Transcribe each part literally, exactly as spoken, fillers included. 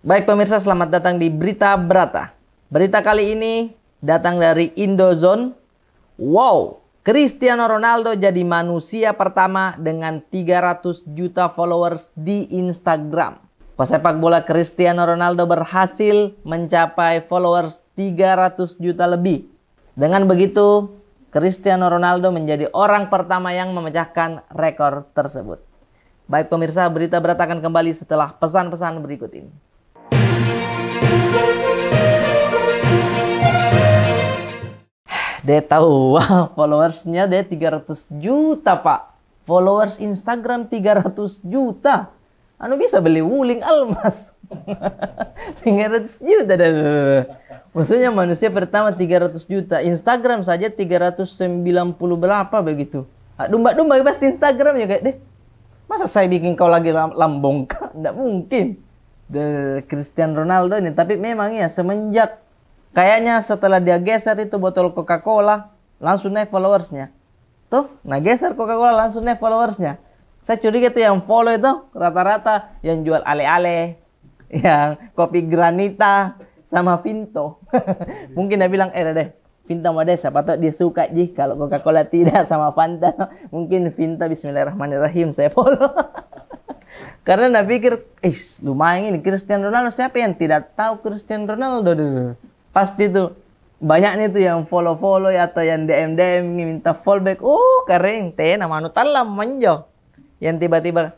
Baik pemirsa, selamat datang di Berita Brata. Berita kali ini datang dari Indozone. Wow, Cristiano Ronaldo jadi manusia pertama dengan tiga ratus juta followers di Instagram. Pesepak bola Cristiano Ronaldo berhasil mencapai followers tiga ratus juta lebih. Dengan begitu, Cristiano Ronaldo menjadi orang pertama yang memecahkan rekor tersebut. Baik pemirsa, Berita Brata akan kembali setelah pesan-pesan berikut ini. Dia tahu, wah, followersnya dia tiga ratus juta, Pak. Followers Instagram tiga ratus juta. Anu bisa beli wuling almas. Tiga ratus juta dah. Maksudnya manusia pertama tiga ratus juta. Instagram saja tiga ratus sembilan puluh berapa begitu. Ah, domba-domba pasti Instagram juga deh. Masa saya bikin kau lagi lam-, lambung kah? Nggak mungkin. The Cristiano Ronaldo ini. Tapi memang ya, semenjak kayaknya setelah dia geser itu botol Coca-Cola, langsung naik followersnya. Tuh, nah geser Coca-Cola, langsung naik followersnya. Saya curiga tuh yang follow itu rata-rata yang jual ale-ale, yang kopi granita, sama Vinto. Mungkin dia bilang, "Eh, deh, Vinto mau deh, siapa tahu dia suka ji kalau Coca-Cola tidak sama Fanta." Mungkin Vinto, bismillahirrahmanirrahim, saya follow. Karena na pikir, "Ih, lumayan ini Cristiano Ronaldo, siapa yang tidak tahu Cristiano Ronaldo?" Pasti tuh banyaknya tuh yang follow-follow atau yang D M-D M minta follow back. Oh, keren, tena manu talam manjo. Yang tiba-tiba,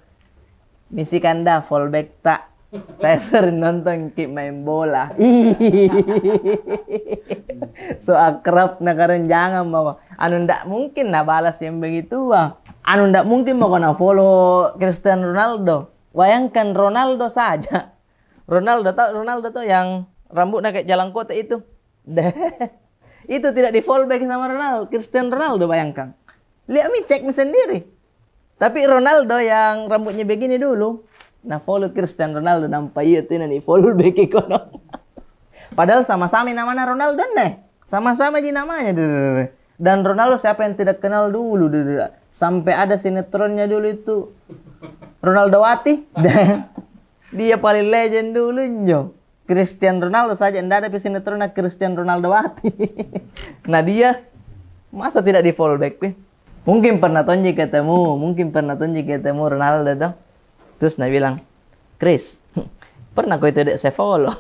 "Misi kanda follow back tak? Saya sering nonton ki main bola." So akrab na karen, jangan mako. Anu ndak mungkin na balas yang begitu, ah. Anu ndak mungkin mako na follow Cristiano Ronaldo. Bayangkan Ronaldo saja. Ronaldo tau, Ronaldo tau yang rambutnya kayak jalan kota itu. Deh. Itu tidak di follow back sama Ronaldo, Cristiano Ronaldo, bayangkan. Lihat mi, cek mi sendiri. Tapi Ronaldo yang rambutnya begini dulu, na follow Cristiano Ronaldo, nampak iya tuh na di follow back kono. Padahal sama-sama namanya Ronaldo nih. Sama-sama ji namanya. Dan Ronaldo siapa yang tidak kenal dulu? Sampai ada sinetronnya dulu itu. Ronaldowati. Dia paling legend dulu njo. Cristiano Ronaldo saja, ndak ada pi sinetron na Cristiano Ronaldowati. Nah, dia masa tidak di follow back pi? Mungkin pernah tonji ketemu, mungkin pernah tonji ketemu Ronaldo tuh. Terus na bilang, "Chris, pernah ko itu dek saya follow?"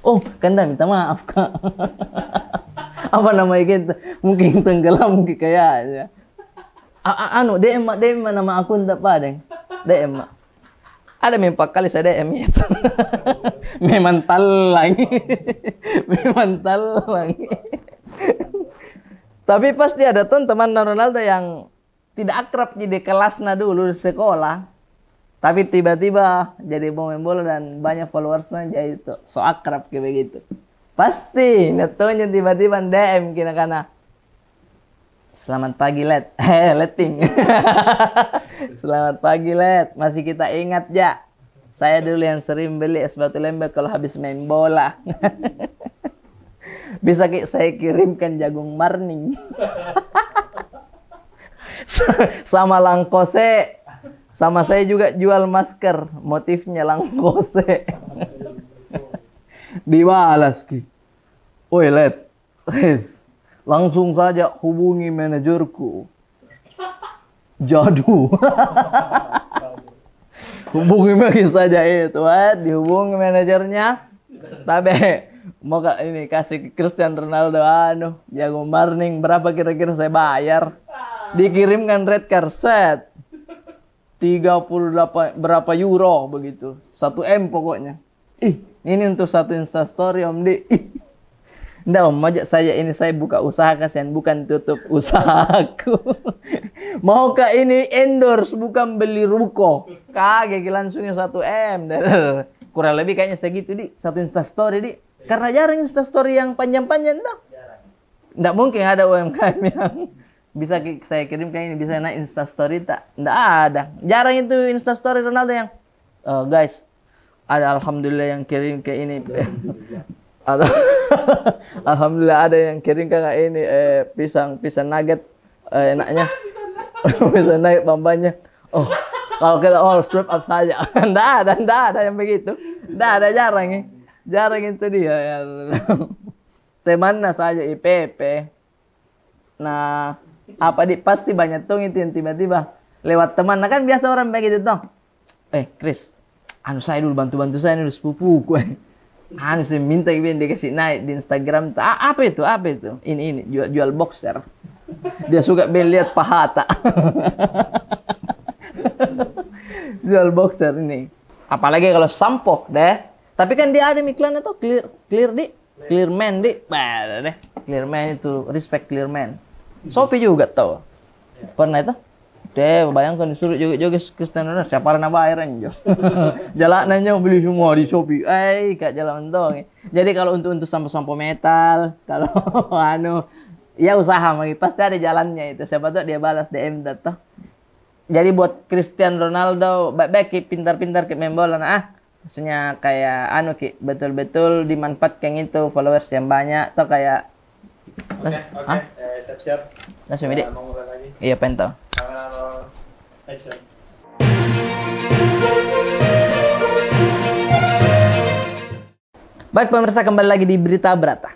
"Oh, kanda minta maaf, Kak." Apa namanya gitu? Mungkin tenggelam mungkin kayaknya. A-, a-, anu, D M ma, D M ma nama akun tak padeng. D M ma. Ada memang empat kali saya D M itu. Memang talang. Memang talang. Tapi pasti ada tuh teman Ronaldo yang tidak akrab ji di kelasna dulu di sekolah, tapi tiba-tiba jadi pemain bola dan banyak followersnya, jadi tuh so akrab kayak begitu. Pasti netonya tiba-tiba D M kina kana, "Selamat pagi, Let." Eh, Leting. "Selamat pagi, Let. Masih kita ingat ja? Saya dulu yang sering beli es batu lembek kalau habis main bola." Bisa ki saya kirimkan jagung marning. Sa-, sama langkose. Sama saya juga jual masker, motifnya langkose. Dibalas ki, "Oi, Let, Chris, langsung saja hubungi manajerku." Jadu. Hubungi lagi saja itu, eh, dihubungi manajernya. Tapi mau ka ini kasih Cristiano Ronaldo, anu, jagung marning, berapa kira-kira saya bayar? Dikirimkan red carpet. Tiga puluh delapan, berapa euro begitu. Satu M pokoknya. Ih, ini untuk satu Insta story, Om, di. Ih. Ndak, Om, majak saja ini saya buka usaha kasihan, bukan tutup usahaku. Mau ka ini endorse, bukan beli ruko. Kaget ki langsungnya satu M. Kurang lebih kayaknya segitu, di. Satu Insta story, di. Karena jarang Insta story yang panjang-panjang, dah. Ndak mungkin ada U M K M yang bisa ki-, saya kirimkan ini, bisa naik Insta story tak? Ndak ada. Jarang itu Insta story Ronaldo yang, "Eh, guys, ada alhamdulillah yang kirim ke ini." Ada, alhamdulillah ada yang kirim ke ini, eh, pisang, pisang nugget, eh, enaknya. Pisang nugget bambannya. Oh, kalau kita all straight up saja. Ndak ada, ndak ada yang begitu. Nda ada, jarang, eh. Jarang itu dia, ya. Temanna saja, I P P. Nah, apa di, pasti banyak tong itu yang tiba-tiba lewat teman. Nah, kan biasa orang begitu tong. "Eh, Chris, anu saya dulu, bantu-bantu saya dulu sepupuku, eh. Anu saya minta, dia kasih naik di Instagram. A-, apa itu? Apa itu?" "Ini, ini, jual, jual boxer. Dia suka beli lihat pahata." Jual boxer ini. Apalagi kalau sampo deh. Tapi kan dia ada iklannya tuh, clear, clear di, clear man di. Bah, deh. Clear man itu, respect clear man. Shopee juga tau. Pernah itu? Deh, bayangkan disuruh joget-joget Cristiano Ronaldo, siapa na bayar anjo? Jalan nanya beli semua di Shopee. Eh, kak jalan mentong. Jadi kalau untuk, untuk sampo-sampo metal, kalau anu, ya usaha lagi, pasti ada jalannya itu. Siapa tahu dia balas D M dah toh. Jadi buat Cristiano Ronaldo, baik-baik ki, pintar-pintar ki main bola, nah, ah. Maksudnya kayak anu ki, betul-betul dimanfaatkan itu followers yang banyak, atau kayak... Oke, oke, eh, siap-siap. Langsung, Midi. Kita mau mulai lagi. Iya, pengen tahu. Kamera roll, action. Baik, pemirsa, kembali lagi di Berita Berata.